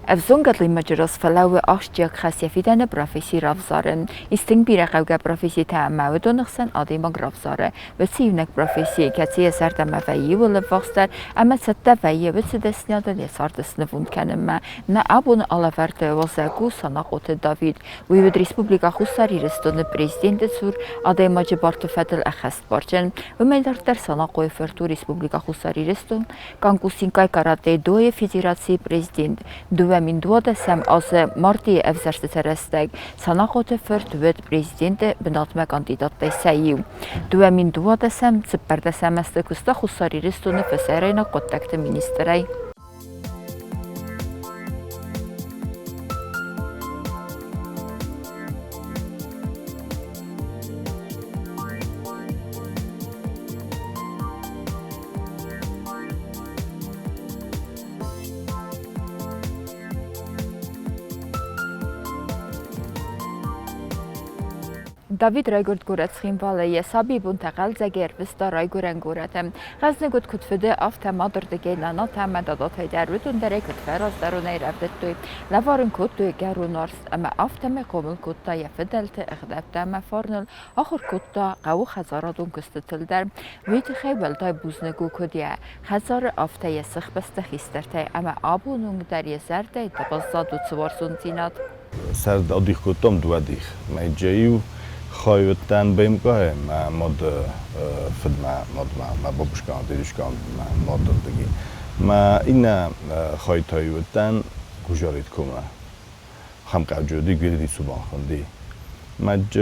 Ӕвзонг адӕймаджы раз фӕлӕууы ахсджиаг хӕс йӕ фидӕны професси равзарын. Ис тынг бирӕ хъӕугӕ професситӕ ӕмӕ уыдоны хсӕн адӕймаг равзары уыцы иунӕг професси, кӕцы йӕ зӕрдӕмӕ вӕййы иууыл ӕввахсдӕр ӕмӕ цӕттӕ вӕййы уыцы дӕсныйадыл йӕ цард снывонд кӕнынмӕ. Нӕ абоны алӕвӕрды уазӕг у Санахъоты Давид. Уый уыд Республикӕ Хуссар Ирыстоны Президенты цур адӕймаджы барты фӕдыл ӕххӕстбарджын. Уымӕй дарддӕр Санахъойы фырт у Республикӕ Хуссар Ирыстон Конкурсинкай каратэ-дойы федерацийы президент 2012 азы мартъийы ӕвзӕрстыты рӕстӕг Санахъоты фырт уыд президенты бынатмӕ кандидаттӕй сӕ иу. 2012-14 азты куыста Хуссар Ирыстоны фӕсарӕйнаг хъуыддӕгты министрӕй. Давид райгуырд горӕт Цхинвалы, йӕ сабибонтӕ хъӕлдзӕгӕй ӕрвыста райгуырӕн горӕты. Хъӕздыг уыд куыд фыды, афтӕ мадырдыгӕй нанатӕ ӕмӕ дадатӕй дӕр, уыдон дӕр ӕй куыд фӕраздӕронӕй рӕвдыдтой, лӕвар ын кодтой ӕгӕрон арс ӕмӕ афтӕмӕй хъомыл кодта йӕ фыдӕлты ӕгъдӕуттӕ ӕмӕ фарныл, ахуыр кодта хъӕуы хӕдзарадон куыстытыл дӕр. Уый тыххӕй уӕлдай бузныг у куыд йӕ хӕдзары, афтӕ йӕ сыхбӕсты хистӕртӕй ӕмӕ абон онг дӕр йӕ зӕрдӕйы баззад уыцы уарзондзинад. Сӕрд адих кодтам дыууӕ дих. Мӕ иу хай уыдтӕн БМК-йы, мӕ мады фыдмӕ, мадмӕ, мӕ бабушка, дедушка, мӕ мадырдыги. Мӕ иннӕ хай та уыдтӕн Гужариткомӕ. Хӕмкъӕвджоди Гвирди Субанхунди. Мӕдж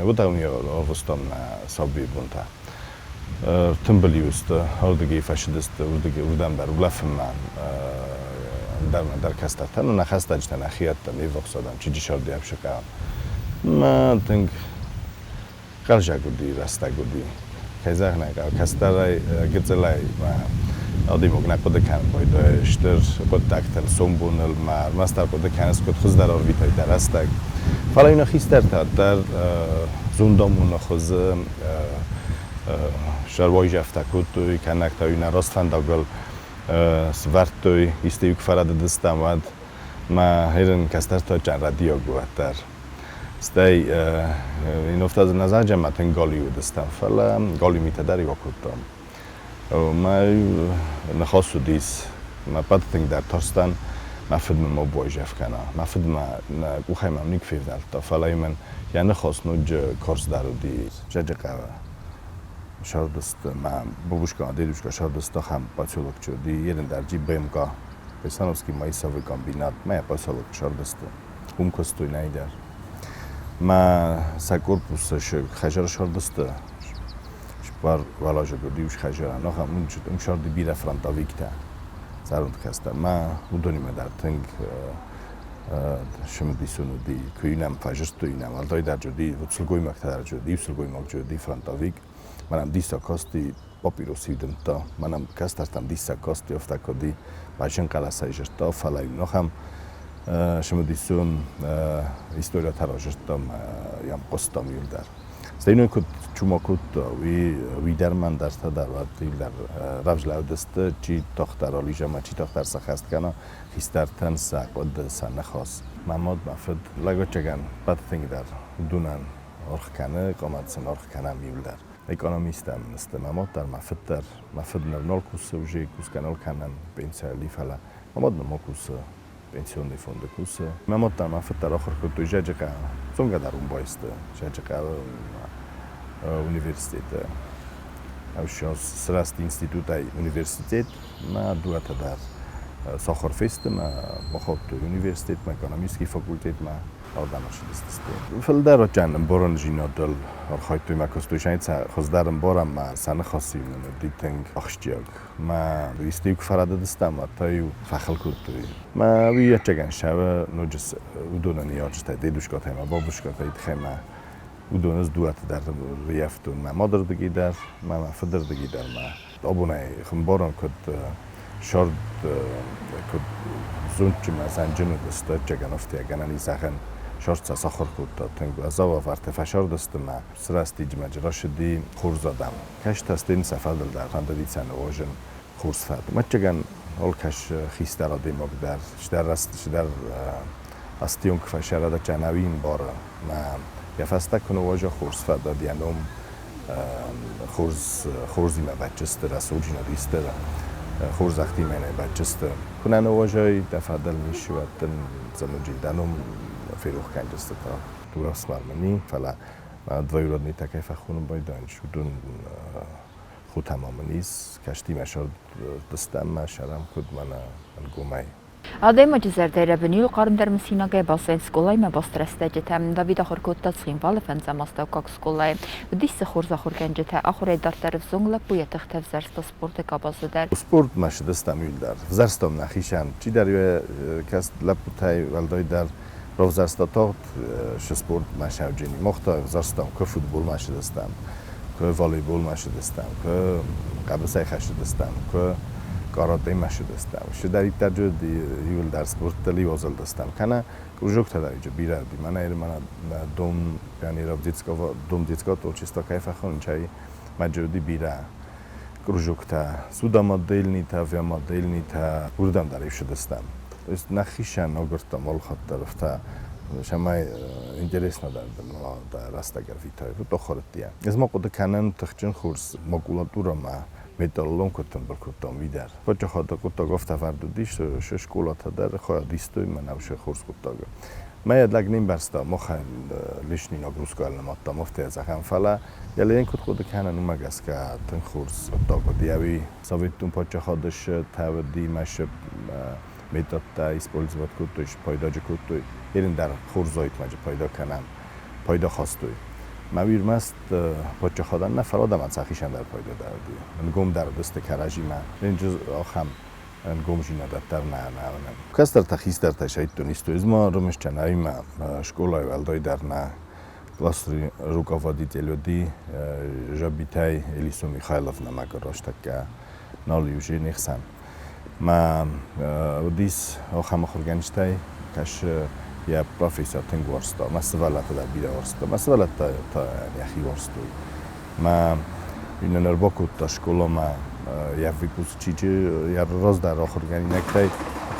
уыдон ӕрвыстам нӕ сабийбонтӕ. Тымбыл сты, ардыгӕй фӕцыдысты, уырдӕм дӕр улӕфынмӕ, ӕндӕр кӕстӕртӕ, нӕ хӕстӕджытӕ, нӕ хиӕдтӕ, не ввахс адӕм, чи джисарди ӕфсыкъа. Мӕ тынг хъӕлдзӕг уыди, рӕстӕг уыди. Кӕй зӕгъын ӕй хъӕуы, кӕстӕрӕй, гыццылӕй мӕ адӕймаг нӕ хъуыды кӕнын байдайы стыр хъуыддӕгтыл, сомбоныл, мӕ ӕрмӕстдӕр хъуыды кӕныс, куыд хуыздӕр ӕрвитай дӕ рӕстӕг. Фӕлӕ нӕ хистӕртӕ дӕр зондамоны хуызы сӕруайзӕфтӕ кодтой, кӕнӕг та нӕ раст фӕндагыл сывӕрдтой, исты-иу куы фӕрӕдыдыстӕм, уӕд мӕ ерын кӕстӕртӕ чан рӕдийаг уӕддӕр. Стӕй инофтӕ нӕ ӕмӕ тынг галиу уыдыстӕм, фӕлӕ галиу митӕ дӕр-иу акодтам. Мӕ ныхас уыдис, мӕ пӕт тынгдӕр тарстӕн, мӕ фыд мын ма байзӕф кӕна. Мӕ фыд мӕ къухӕй мӕм никуы февнӕлдта, фӕлӕ мын йӕ ныхас ноджы карздӕр уыди. Зӕджыхъӕуы сӕрдысты мӕ бабушка, дедушка сӕрдысты ахӕм поселокчы уыди, Ерындарджи БМК, Бессоновский маисовый комбинат, мӕ поселок сӕрдысты. Уым куыстой нӕйдӕр. Мӕ сӕ корпусы хӕзӕр сӕрдысты Бар уӕлазӕг уыди хӕзӕрӕн, ахӕм уым сӕрды бирӕ фронтовиктӕ зӕронд кӕстӕр. Мӕ уыдонимӕ дӕр тынг цымыдисон уыди. Куы нӕм фӕзындтой, нӕм уӕлдайдӕр уыди, вот сылгоймӕгтӕ дӕр уыди, иу сылгоймаг уыди фронтовик. Мӕнӕн диссаг касти, папирос дымдта. Мӕнӕн кӕстӕртӕм диссаг касти, афтӕ куыди, бӕзджын хъӕлӕсӕй зыдта, фӕлӕ иу ахӕм цымыдисон историятӕ разырдтам, йӕм хъуыстам иуылдӕр. Стӕй нын куыд чума кодта, уый дӕр мӕн дӕр дӕр дӕр рӕвдз чи тагъддӕр ализа чи тагъддӕр сӕххӕст кӕна хистӕртӕн сӕ хъуыды, сӕ ныхас. Мӕ мад, мӕ фыд лӕггадгӕнӕн ӕппӕт тынгдӕр уыдонӕн аргъ кӕны, къамад сын аргъ кӕнӕм иуылдӕр. Экономисттӕ мын сты мӕ мад дӕр, мӕ фыд дӕр. Мӕ фыд ныр нал кусы уже, кусгӕ нал кӕнӕм, пенсияйы фӕлӕ мӕ мад нырма кусы. Пенсионный фонды кусы. Мӕ мад дӕр, мӕ фыд дӕр ахуыр кодтой Зӕджыхъӕуы. Зонгӕ дӕр уым баисты Зӕджыхъӕуы университеты. Сырӕзт институтӕй университет, мӕ дыууӕтӕ дӕр сахуыр фесты, мӕ бахаудтой университетмӕ, экономический факультетмӕ. Ардӕм ӕрцыдысты. Фылдӕр отчан ӕмбарындзинадыл архайдтой мӕ куыстой, сӕ хуыздӕр ӕмбарӕн мӕ сӕ ныхас-иу нын уыди тынг ахсджиаг. Мӕ исты-иу куы фӕрӕдыдыстӕм, уӕд та-иу фӕхыл кодтой. Мӕ уый ӕцӕгӕн сӕвы ноджы уыдонӕн ныййарджытӕ, дедушкатӕ мӕ бабушкатӕ тыххӕй мӕ уыдон ӕз дыууӕты дӕр рыййӕфтон. Мӕ мадырдыгӕй дӕр, мӕ мӕ фыдырдыгӕй дӕр мӕ абонӕй хымбарӕн куыд сӕрд, куыд зондджын мӕ зӕнджын уыдысты, ӕцӕгӕн афтӕ гӕнӕн ис ахӕм сӕрд сӕ сахуыр кодта тынг. Уӕззау ӕвӕртӕ фӕсӕрдысты мӕ сырӕзти рӕсыди хорз адӕм. Кӕстӕр сӕ фӕдыл дӕр фӕндыди сӕ ныуазын хорз фӕд. Мӕччыгӕн Алкӕш хистӕр адӕймаг дӕр сидӕр астионг фӕсӕрада чанавин бары. Ма йӕ фӕстӕ куы ныууаза хорз фӕдад йӕ ном хорз хорзимӕ бӕтчысты, рӕсугъдзинад исты хорзӕхтимӕ нӕ бӕтчысты. Куы нӕ ныууазай, дӕ фӕдыл ницы уӕд дын зӕнуджи дӕ ном ферох кӕнджысты та. Дурӕфсымӕр мын и, фӕлӕ двоюродный та кӕй фӕхонын байдайынц, уыдон хотӕ ма мын ис, кӕстимӕ сӕрдыстӕм мӕ сӕрӕм куыд мӕнӕ ӕнгомӕй. Адӕймаджы зӕрдӕйы рӕбын-иу хъармдӕр мысинагӕй баззайынц скъолаимӕ баст рӕстӕджытӕ. Давид ахуыр кодта Цхинвалы фӕндзӕм астӕуккаг скъолайы. Уыдис дзы хорз ахуыргӕнджытӕ. Ахуырӕй дарддӕр ӕвзонг лӕппу йӕ тыхтӕ ӕвзӕрста спорты къабазы дӕр. Спортмӕ ссыдыстӕм иуыл дӕр. Взӕрстам нӕхицӕн. Чидӕр кӕст лӕппутӕй уӕлдай дӕр равзӕрста тагъд спортмӕ сӕвджыни. Мах та ӕвзӕрстам, куы футболмӕ ссыдыстӕм, куы волейболмӕ ссыдыстӕм, куы хъӕбысӕй хӕцыдыстӕм, куы каратэмӕ ссыдыстӕм. Цыдӕриддӕр иуылдӕр спорттыл иуазылдыстӕм. Кӕнӕ кружоктӕ дӕр иджы бирӕ уыди. Мӕнӕ мӕнӕ дом пионеров детского, дом детского творчества кӕй фӕхонынц, ай мӕджы уыди бирӕ кружоктӕ. Судомодельнитӕ, авиамодельнитӕ, уырдӕм дӕр-иу ссыдыстӕм. То есть нӕхицӕн агуырдтам алыхатт дӕр афтӕ, цӕмӕй интересно дӕр рӕстӕг ӕрвитай. Вот охорыдтийӕ. Ӕз ма хъуыды кӕнын тыхджын хорз макулатурӕмӕ металлолом куыд тымбыл кодтам, уый дӕр. Паддзахады хъуыддаг афтӕ вӕрд уыдис, се скъолатӕ дӕр хайад истой мӕнӕу сӕ хорз хъуыддагы. Мӕ лӕг не мбӕрста, махӕн лишний нагрузка ӕрнымадтам, афтӕ зӕгъӕм, фӕлӕ йӕ куыд хъуыды кӕнын, уымӕ гӕсгӕ тынг хорз хъуыддаг уыд. Ӕви Советон паддзахады сӕ ме методтӕ использовать кодтой, спайдаджы кодтой. Ерын дӕр хорз уаид пайда кӕнӕм, пайда хастой. Мӕ ӕрмӕст паддзахадӕн нӕ, фӕлӕ адӕмӕн сӕхицӕн дӕр пайда дӕр уыди. Ӕнгом дӕр уыдысты кӕрӕдзимӕ. Денджыз ахӕм ӕнгомдзинад дӕр нӕ уынӕм. Кӕстӕртӕ хистӕртӕй сайдтон истой. Ӕз ма рымысчӕн скъолайы уӕлдай дӕр нӕ классы руководитель уыди Жабитӕй Элисо Михайловна мӕгуыр рӕстӕггӕ нал иу не хсӕн. Мӕ уыдис ахӕм ахуыргӕнджытӕй, кӕсы йӕ профессор тынг уарзта, мӕ сывӕллӕттӕ дӕр бирӕ уарзта, мӕ сывӕллӕттӕ та йӕхи уарзтой. Мӕ йын ӕрбакодта скъоламӕ йӕ выпускничы йӕ раздӕр ахуыргӕнинӕгтӕй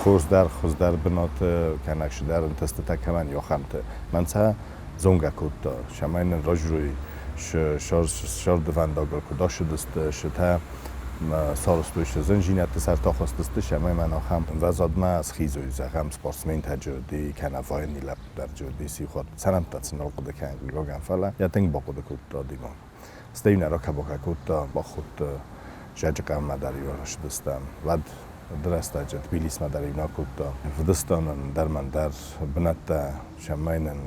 хорздӕр, хуыздӕр бынаты кӕнӕ цыдӕр ӕнтыстытӕ кӕмӕн и, ахӕмты. Мӕн сӕ зонгӕ кодта, цӕмӕй нын разрой сӕрдывӕндагыл куыд ацыдысты, сытӕ сарӕзтой сӕ зындзинӕдты сӕрты ахызтысты, цӕмӕй мӕн ахӕм ӕмвӕзадмӕ схизой, зӕгъӕм, спортсментӕ джы кӕнӕ военный лӕппу дӕр джы сихуат цӕрӕнттӕ сын нал хъуыды кӕнын, хъыгагӕн, фӕлӕ йӕ тынг бахъуыды кодта Димон. Стӕй нӕ ракӕ-бакӕ кодта, бахудт зӕджы къаммӕ дӕр-иу ӕрцыдыстӕм. Уӕд рӕстӕджы Тбилисмӕ дӕр-иу нӕ кодта. Фыдыстанӕн дӕр мӕн дӕр бынӕттӕ цӕмӕй нын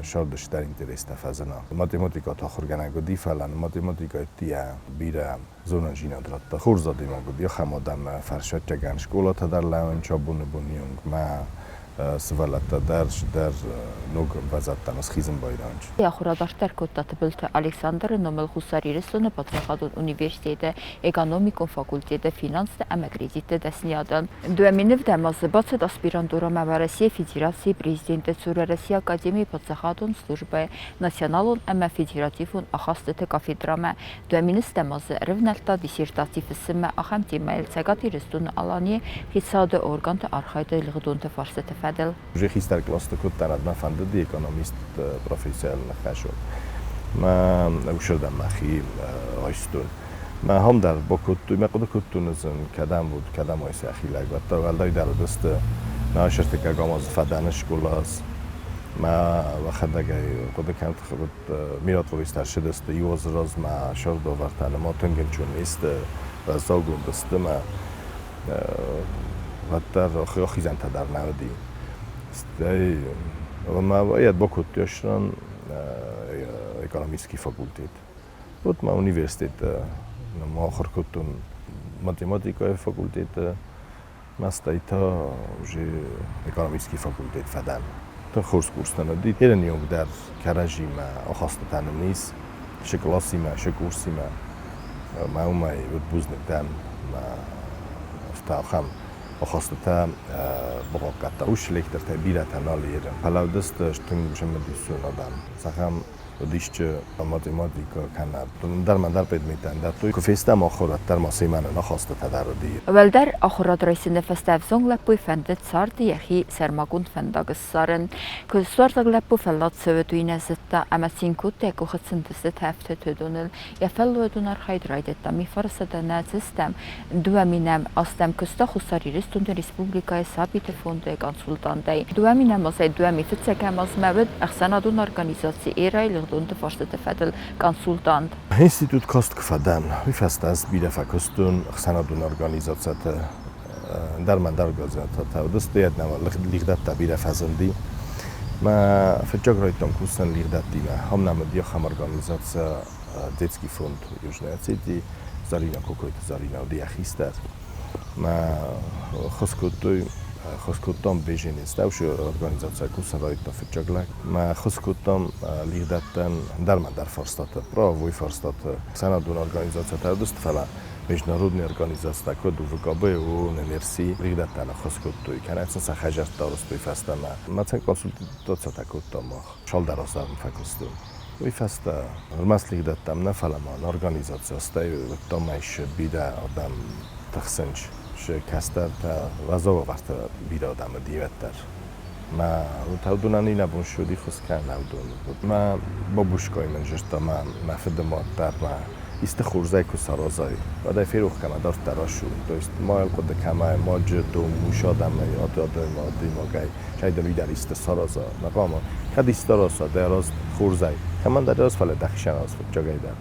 сӕрдыстӕр интерестӕ фӕзына. Математикӕты ахуыргӕнӕг уыди, фӕлӕ математикӕйы бирӕ зонындзинад радта. Хорз адӕймаг уыди, ахӕм адӕмы фӕрсӕттӕгӕн скъолатӕ дӕр лӕууынц абоны боны онг. Мӕ сывӕллӕттӕ дӕр дӕр ног ӕмвӕзадтӕм схизын байдайынц. Ахуыр адарддӕр кодта Тыбылты Александры номыл Хуссар Ирыстоны паддзахадон университеты экономикон факультеты финансты ӕмӕ кредитты дӕсныйады. 2007 азы бацыд аспирантурӕмӕ Уӕрӕсейы Федерацийы президенты цур Уӕрӕсейы Академийы паддзахадон службӕйы националон ӕмӕ федеративон ахастыты кафедрӕмӕ. 2007 азы ӕрывнӕлдта диссертаци фыссынмӕ ахӕм темӕйыл Цӕгат Ирыстоны Аланийы хицауады органты архайды лыгъдонты фарстыты фӕдыл. Уже хистӕр кълӕсты куыддӕр мӕ фӕндыди экономист профессийыл ныххӕсон. Мӕ усырдӕм мӕхи айстон. Мӕ ахӕм дӕр бакодтой, мӕ хъуыды кодтон ӕз ын, кӕдӕм уыд, кӕдӕм уай сӕхи лӕг. Уӕдта уӕлдайдӕр уыдысты нӕ ӕртыккаг азы фӕдӕны скъолаз. Мӕ уӕхӕдӕг ӕй хъуыды кӕнут, миротворецтӕ ссыдысты иу азы размӕ сӕрдовӕртӕ нӕма тынг ӕнцон не сты, уӕззаугонд сты мӕ уӕддӕр ахизӕнтӕ дӕр нӕ уыди. Стӕй мӕ йӕ бакодтой ӕсран экономический факультет. Вот мӕ университеты ма ахуыр кодтон математикӕйы факультеты, мӕ стӕй та уже экономический факультет фӕдӕн. Тынг хорз курстӕ уыди. Ерын онг дӕр кӕрӕдзимӕ ахастытӕ нын ис, шы классимӕ, шы курсимӕ. Мӕ уымӕй уыд бузныг дӕн. Мӕ афтӕ ахӕм ахастытӕ бахъахъхъӕдта. Ус лектортӕ бирӕтӕ нал ерын. Фӕлӕ уыдысты тынг цымыдисон адӕм. Зӕгъӕм, Уыдисчы математика кӕнӕ ӕндӕр ӕндӕр предметтӕ ӕндӕртой. Куы фестӕм ахуыр, уӕддӕр ма семӕ нӕ ахастытӕ дӕр уыди. Уӕлдӕр ахуырад райсыны фӕстӕ ӕвзонг лӕппуйы фӕндыд царды йӕхи сӕрмагонд фӕндаг ссарын. Куыстуарзаг лӕппу фӕллад цӕуы, уый нӕ зыдта ӕмӕ цин кодта йӕ къухы цындысы тӕфты уыдоныл. Йӕ фӕллойадон архайд райдыдта мифарсады нацистӕм 2000 азтӕм куыста Хуссар Ирыстоны Республикӕйы сабиты фонды консультантӕй. 2000 азӕй 2001 азмӕ уыд ӕхсӕнадон организаци «Эрайы» лыгъдонты фарстыты фӕдыл консультант. Институт каст куы фӕдӕн, уый фӕстӕ ӕз бирӕ фӕкуыстон ӕхсӕнадон организациты, ӕндӕр ӕмӕ ӕндӕр организацитӕ уыдысты, лигъдӕттӕ бирӕ фӕзынди. Мӕ фыццаг райдыдтон кусын лигъдӕттимӕ. Ам нӕм уыди ахӕм организаци Детский фонд Южной Осетии, Зарина Кокойты Зарина уыди йӕ хистӕр. Мӕ хос кодтой хос кодтам беженец ушы организацийӕ кусын райдыдта фыццаг лӕг. Мӕ хос кодтам лигъдӕттӕн ӕндӕр ӕмӕ ӕндӕр фарстаты, правовой фарстаты. Ӕхсӕнадон организацитӕ уыдысты, фӕлӕ международный организацитӕ куыд УВКБ, ООН, НРС лигъдӕттӕн ӕххуыс кодтой, кӕнӕ сын сӕ хӕдзӕрттӕ арӕзтой фӕстӕмӕ. Мӕ сын консультацитӕ кодтам мах. Цалдӕр азы фӕкуыстон. Уый фӕстӕ ӕрмӕст лигъдӕттӕм нӕ, фӕлӕ ма организаци, стӕй уыдтам ма ис бирӕ адӕм тыхсынц, сӕ кӕстӕртӕ уӕззау бирӕ адӕмы дивӕддӕр. Мӕ уыдонӕн иннӕ бон ссыди хуысгӕ нӕ уыдон. Мӕ бабушкайы мын зыдта мӕ мӕ фыды мад дӕр мӕ исты хорзӕй куы саразай, уӕд ӕй ферох кӕнӕ дарддӕр ацу. То есть ма йыл хъуыды кӕмӕй, маджы дом, ус адӕмӕй, адӕймагӕй, сӕйдӕр уый дӕр исты сараза. Нӕ хъуамӕ кӕд исты араза, дӕ раз хорзӕй. Кӕмӕндӕр раз, фӕлӕ дӕхицӕн раз фыццагӕй дӕр.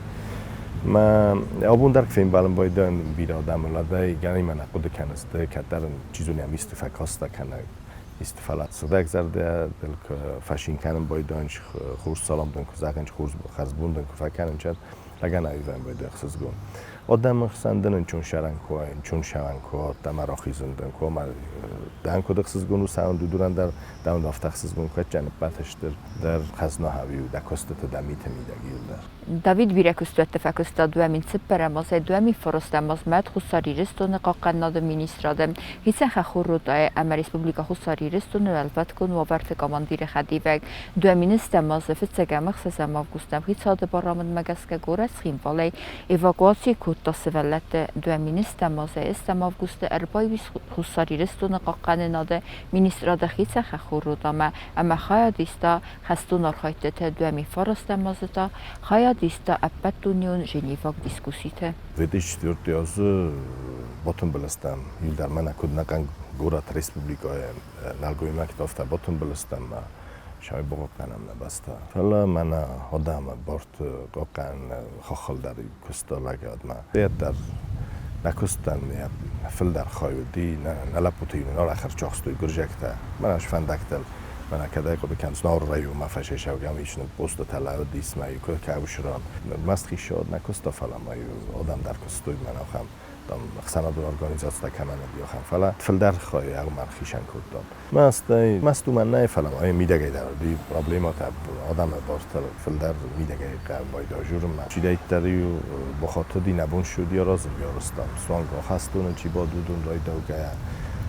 Мӕ абон дӕр куы фембӕлын байдайын бирӕ адӕмыл, уӕд гӕнӕн нӕ хъуыды кӕныс, ды кӕддӕр ын чи зоны ӕм исты фӕкастӕ кӕнӕ исты фӕлӕ сыгъдӕгзӕрдӕ дыл куы фӕцин кӕнын байдайын, хорз салам дын куы зӕгъын, хорз хӕрзбон дын куы фӕкӕнын, лӕгӕн аивӕн байдайы ӕхсызгон. Адӕмы хсӕн дын ӕнцон сӕрӕн куы уа, ӕнцон сӕрӕн куы уа, ӕмӕ рахизын дын куы уа, дӕн куыд ӕхсызгон у цӕуын дудурӕн дӕр, дӕн афтӕ ӕхсызгон куы ӕппӕт стыр дӕр хӕзна хауиу дӕ куыстыты, дӕ миты мидӕг иуылдӕр. Давид бирӕ куыстуӕтты фӕкуыста 2004 азӕй 2009 азмӕ Хуссар Ирыстоны хъахъхъӕнынады министрады хицӕн хӕххон ротӕйы ӕмӕ Республикӕ Хуссар Ирыстоны уӕлвӕткон уавӕрты командиры хӕдивӕг. 2010 азы фыццӕгӕм ӕхсӕзӕм августӕм хицауады барамындмӕ гӕсгӕ горӕт Цхинвалӕй эвакуаци кодта сывӕллӕтты. 2010 азӕй ӕстӕм августы ӕрбаиу Хуссар Ирыстоны хъахъхъӕнынады министрады хицӕн хӕххон ротӕмӕ ӕмӕ хайад иста хӕстон архайдтытӕ 2009 азы та хайад иста ӕппӕтдунеон Женеваг дискусситы. 2004 азы батымбыл стӕм, иуылдӕр мӕнӕ куыд нӕхъӕн горӕт республикӕйы нӕлгоймӕгтӕ, афтӕ батымбыл стӕм мӕ сӕй бахъахъхъӕнӕм нӕ бӕстӕ. Фӕлӕ мӕнӕ адӕмы барты хъахъхъӕнӕн хаххыл дӕр куыста лӕгадмӕ. Дӕр нӕ куыстӕн фылдӕр хай уыди, нӕ лӕппуты-иу нын арӕх ӕрцахстой гуырдзиӕгтӕ. Мӕнӕ фӕндӕгтыл мӕнӕ кӕдӕй хъуыды кӕныс, Науыры районмӕ фӕсайсӕугӕ ис постытӕ лӕууыдис мӕ иу кӕуысран. Ӕрмӕст хицауад нӕ куыста, фӕлӕ ма-иу адӕм дӕр куыстой мӕнӕ ахӕм там ӕхсӕнадон организацитӕ кӕмӕн уыди, ахӕм. Фӕлӕ фылдӕр хай ӕрмӕг хицӕн кодтам. Мастӕй, маст уымӕн нӕй, фӕлӕ ма мидӕгӕй дӕр уыди проблемӕтӕ адӕмы бартыл фылдӕр мидӕгӕй байдайы журынмӕ. Чидӕриддӕр-иу бахатыди, нӕ бон цы уыди аразын, арӕзтам. Суанг ахӕстоны чи бады, уыдон райдаугӕйӕ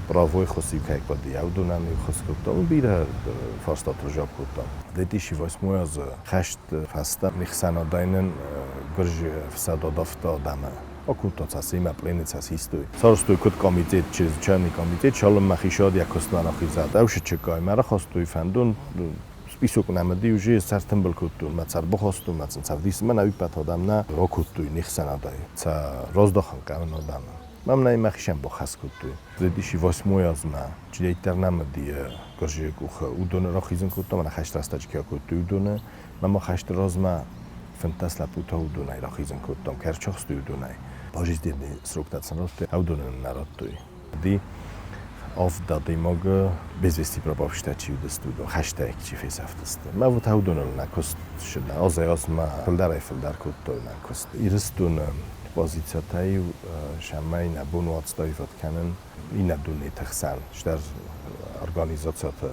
правой хос-иу кӕй хъуыди, уыдонӕн-иу хос кодтам. Бирӕ фарстатыл жап кодтам. 2008 азы хӕст фӕстӕ не хсӕнадӕй нын гуырдзы ӕфсад адафта адӕмы. Акодта сӕ семӕ, плены сӕ систой. Сарӕзтой куыд комитет, чрезвычайный комитет, цалынмӕ хицауад йӕ куыстмӕ рахизӕд. Ӕвсычыккай мӕ рахастой фӕндон, список нӕм уыди, уже сӕр тымбыл кодтон, мӕ сӕр бахастон, мӕ сын цӕвдис, мӕнӕ ӕппӕт адӕм нӕ ракодтой не хсӕнадӕй. Сӕ раздахын хъӕуын адӕмы. Мӕм нӕ мӕхицӕн бахӕс кодтой. 2008 азмӕ чидӕриддӕр нӕм уыди гуырдзыйы къухы, уыдоны рахизын кодтам, ӕмӕ хӕсты рӕстӕджы кӕй акодтой, уыдоны. Мӕ хӕсты размӕ 15 лӕппутӕ уыдонӕй рахизын кодтам, кӕрчахстой уыдонӕй. Пожизненный сроктӕ сын радтой, уыдонӕн нӕ радтой. Ди авд адӕймагы без вести пропавшитӕ чи уыдысты, уыдон хӕстӕй чи фесӕфтысты. Мӕ вот уыдоныл нӕ куыст ссыд. Азӕй-азмӕ фылдӕрӕй-фылдӕр кодтой нӕ куыст. Ирыстоны позицитӕ-иу сӕмӕй нӕ бон уа отстаивать кӕнын иннӕ дунеты хсӕн, стӕр организациты,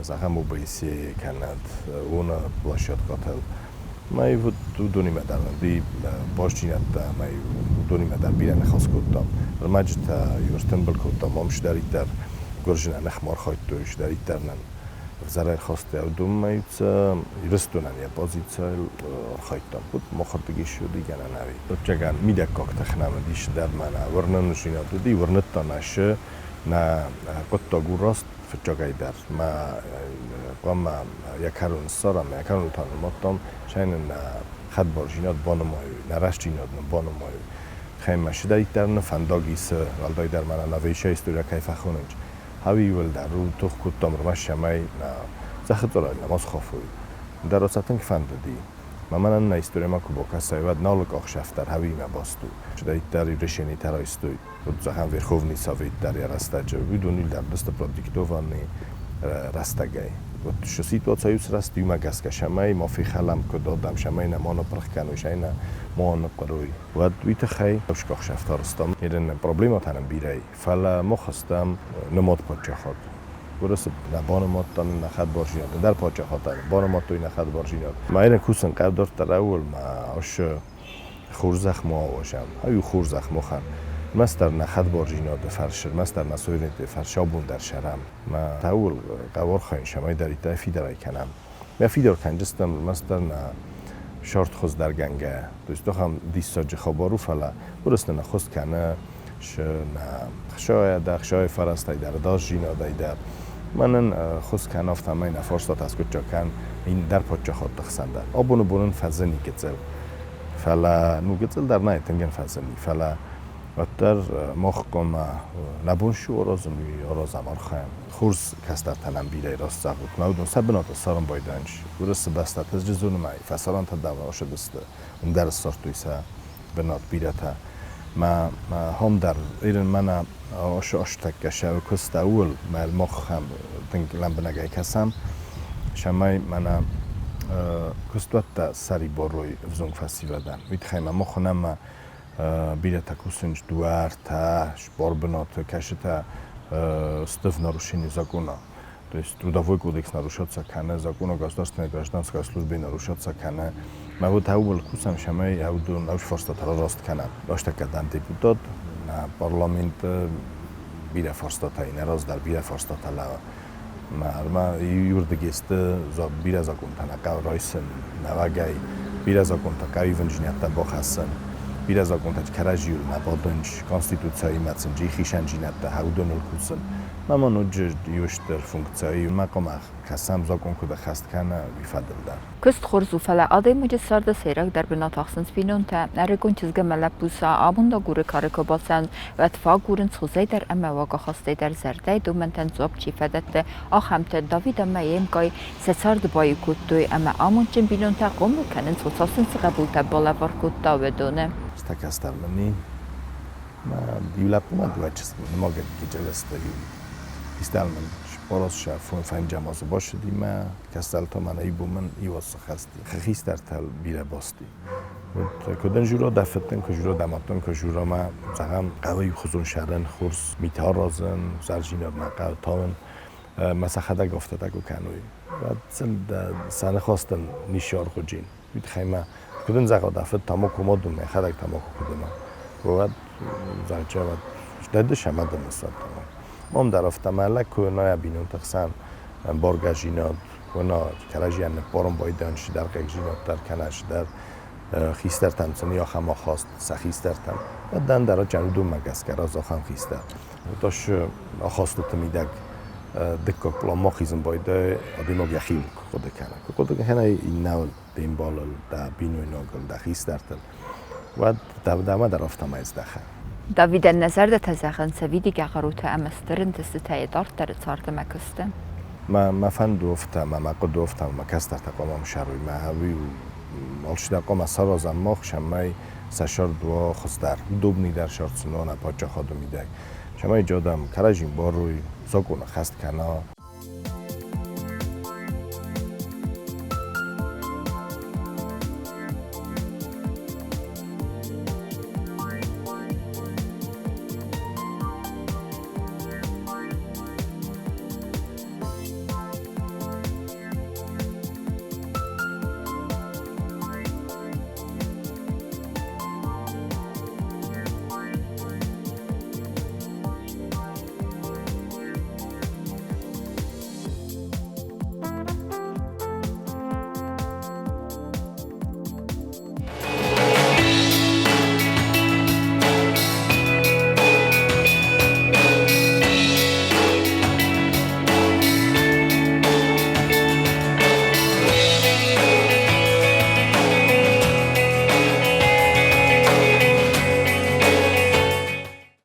зӕгъӕм, ОБСЕ кӕнӕд ООН-ы площадкӕтыл. Мӕ вот уыдонимӕ дӕр уыди бастдзинӕдтӕ ӕмӕ уыдонимӕ дӕр бирӕ ныхас кодтам. Ӕрмӕджытӕ иу ӕртымбыл кодтам, ам чидӕриддӕр гуырдзы нӕ ныхмӕ архайдтой, чидӕриддӕр нын Ӕвзӕр ӕрхастой уыдонмӕ Ирыстонӕн йӕ позицийыл архайдтам. Куыд махырдыги уыди гӕнӕн ӕви. Ӕвӕццӕгӕн, мидӕггаг тых нӕм уыдис дӕр мӕнӕ уырнындзинад уыди, уырныдта нӕ шы, нӕ хъуыддаг у раст фыццагӕй дӕр. Мӕ хъуамӕ йӕ кӕрон ссарӕм, йӕ кӕрон та нымадтам, сӕй нын нӕ хӕдбардзинад банымайой, нӕ рӕстдзинад нын банымайой. Хӕмӕ шыдӕйддӕр нын фӕндаг исы, уӕлдайдӕр мӕнӕ новейшая история кӕй фӕхонынц. Хауиуыл дӕр тох кодтам ӕрмӕст цӕмӕй нӕ зӕххы цъарӕй нӕ ма схафой. Ӕндӕр сӕ тынг фӕндыди. Мӕ мӕнӕн нӕ историмӕ куы бакӕсай, уӕд нӕ алы къахсӕф дӕр хауимӕ баст у. Чидӕриддӕр решенитӕ райстой, уыд зӕгъӕм, Верховный Совет дӕр йӕ рӕстӕджы, уыдон дӕр уыдысты продиктованный рӕстӕгӕй. Вот ситуацийы сырӕзт иумӕ гӕсгӕ, цӕмӕй ма фехӕлӕм куыд адӕм, цӕмӕй нӕ ма ныппырх кӕной, цӕмӕй нӕ ма аныхъуырой. Уӕд уый тыххӕй скъахсӕфтӕ арӕзтам. Ныр проблемӕтӕ нын бирӕ и. Фӕлӕ мах стӕм нымад паддзахад. Уырысы нӕ банымадта нӕ хӕдбардзинад, ӕндӕр паддзахадтӕ банымадтой нӕ хӕдбардзинад. Ма кусын къӕвдарддӕр ӕууыл ма ас хорзӕх ма ауазӕм. Ай у хорзӕх махӕн. Мастер нӕ хӕдбардзинады фарс, мастер нӕ суверенитеты фарс абон дӕр сӕрӕм. Ма тауыл хъӕуы архайын, цӕмӕй дӕр иттӕ фидарӕй кӕнӕм. Мӕ фидар кӕнджыстӕм мастер нӕ шарт хуыздӕргӕнгӕ. То есть ахӕм диссаджы хабар у, фӕлӕ уырыс нын ӕххуыс кӕны нӕ хсайӕ дӕр, хсайы фӕрӕзтӕй дӕр, ӕдасдзинадӕй дӕр. Мӕнӕн ӕххуыс кӕн, афтӕмӕй нӕ фарстатӕ аскъуыддзаг кӕн ӕндӕр паддзахадты хсӕн дӕр. Абоны бон ын фӕзыни гыццыл. Фӕлӕ, ну, гыццыл дӕр нӕй, тынг ын фӕзыни, фӕлӕ уӕддӕр мах хъуамӕ нӕ бон цы у аразын, уый аразӕм, архайӕм. Хорз кӕстӕртӕ нӕм бирӕ раст зӕгъут. Мӕ уыдон сӕ бынаты цӕрын байдайынц. Уырысы бӕстӕты зонынӕй фӕсарӕнтӕ дӕр рацыдысты, уым дӕр ссардтой сӕ бынат бирӕтӕ. Мӕ хом дӕр ирын мӕнӕ астӕккӕ сӕ куыста ууыл, мӕ мах тынг лӕмбынӕгӕй кӕсӕм, цӕмӕй мӕнӕ куыстуӕттӕ сӕрибар уой ӕвзонг фӕсивӕдӕн. Уый тыххӕй ма мах уынӕм бирӕтӕ кусынц дуӕртӕ, спор бынаты, кӕсытӕ сты в нарушении закона. То есть трудовой кодекс нарушаться кӕны, закон о государственной гражданской службе нарушаться кӕны. Мӕ вот ӕууыл кусӕм, цӕмӕй уыдон фарстатӕ раст кӕнӕм. Бӕстӕккӕ дӕн депутат, нӕ парламенты бирӕ фарстатӕ нӕ раздӕр бирӕ фарстатӕ лӕууы. Мӕ иуырдыгӕй сты бирӕ законтӕ нӕ хъӕуы райсын нӕуӕгӕй, бирӕ законтӕ хъӕуы ивындзинӕдтӕ бахӕссын, бирӕ законтӕ кӕрӕдзийыл нӕ бадынц, конституцияимӕ сын хицӕндзинӕдтӕ уыдоныл кусын. Мӕ ноджы иу стыр функци мӕ хъуамӕ кӕсӕм, закъон куыд ӕххӕст кӕны, уый фӕдыл дӕр. Куыст хорз у, фӕлӕ адӕймаджы царды сӕйрагдӕр бынат ахсынц бинонтӕ. Ӕрыгон чызг ӕмӕ лӕппу сӕ амондагуры кары куы бацӕуынц, уӕд фӕагурынц хуызӕй дӕр ӕмӕ уагахастӕй дӕр зӕрдӕйы домӕнтӕн дзуапп чи фӕдӕтты, ахӕмтӕ. Давид ӕмӕ йе мкъай сӕ царды баиу кодтой ӕмӕ амондджын бинонтӕ хъомыл кӕнынц, Хуыцау сын цы хъӕбултӕ балӕвар кодта, уыдоны. Кӕстӕр мын иу лӕппумӕ дыууӕ чызгмӕ нымагӕй киджелесты иу истӕлмӕн спорос фӕнджам азы басыди мӕ кӕстӕлтӕ мӕнӕ иу мын иу аз хӕсти. Хистӕртӕл бирӕ басти. Вот куыдын жура дӕ фыдтын, куы жура дӕ мадтын, куы жура мӕ зӕгъӕм, хъӕуы иухуызон сӕрӕн хорз митӕ аразын, зӕрзинад мӕ хъӕуы тауын, мӕ сӕхӕдӕг афтӕтӕ куы кӕной. Уӕд сын сӕ ныхӕстӕн ницы аргъуыджин. Уый тыххӕй мӕ куыд ын зӕгъа, дӕ фыд тамако ма дум, мӕхӕдӕг тамако куы дымын. Уӕд зӕгъгӕ, уӕд дӕ ӕмӕ дымыс уӕд. Мам дӕр афтӕ мӕ лӕг куы уына бинонты хсӕн ӕмбаргӕдзинад, куы уына кӕрӕдзийӕн ныппарын байдайын цыдӕр хъыгдзинад дӕр кӕнӕ цыдӕр хистӕртӕм сын ахӕм ахаст сӕ хистӕртӕм, уӕд дӕн дӕр уыдонмӕ гӕсгӕ разахӕм хистӕр. Тас ахастыты мидӕг дыккаг план ма хизын байдайы, адӕймаг йӕхиуыл куы хъуыды кӕна. Куы хъуыды кӕна иннӕуыл, де мбалыл, дӕ бинойнагыл, дӕ хистӕртыл, уӕд дӕмӕ дӕр афтӕмӕй здӕхы. Давидӕн нӕ зӕрдӕтӕ зӕгъынц ӕвидигӕ хъарутӕ ӕмӕ стыр ӕнтыстытӕ дарддӕры царды ӕмӕ куысты. Мӕ фӕнд у афтӕ, мӕ хъуыды у афтӕ, мӕ кӕстӕртӕ хъуамӕ ӕмсӕрой, мӕ уый алчидӕр хъуамӕ саразӕм мах, цӕмӕй сӕ сӕрд уа хуыздӕр, удобныйдӕр сӕрд сын уа нӕ паддзахады мидӕг. Цӕмӕй адӕм кӕрӕдзи барой, закъон ӕххӕст кӕна.